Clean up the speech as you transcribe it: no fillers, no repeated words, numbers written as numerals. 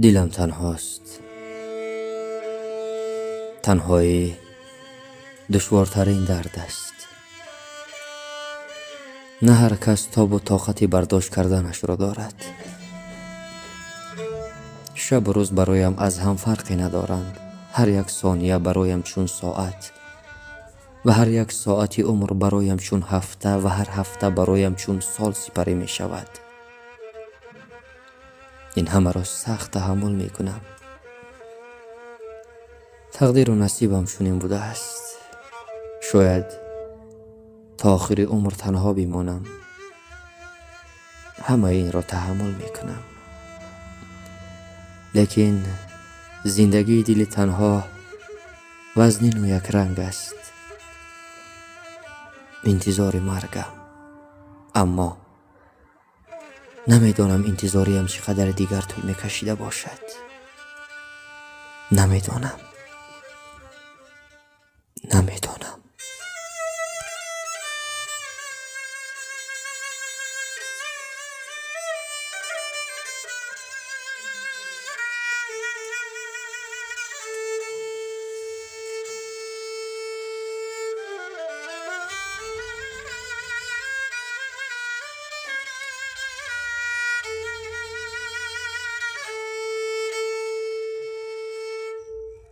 Дилам танҳост. Танҳоӣ душвортарин дард аст. На ҳар кас тобу тоқати бардошт карданашро дорад. Шабу рӯз бароям аз ҳам фарқе надоранд. Ҳар як сония бароям чун соат ва ҳар як соати умр бароям чун ҳафта ва ҳар ҳафта бароям чун сол сипарӣ мешавад. Ин ҳамаро сахт таҳаммул мекунам. Тақдиру насибам чунин будааст. Шояд то охири умр танҳо бимонам. Ҳамаи инро таҳаммул мекунам. Лекин зиндагии дили танҳо вазнину якранг аст. Интизори маргам. Аммо намедонам, интизориам чӣ қадари дигар тӯл мекашида бошад. Намедонам. Намедонам.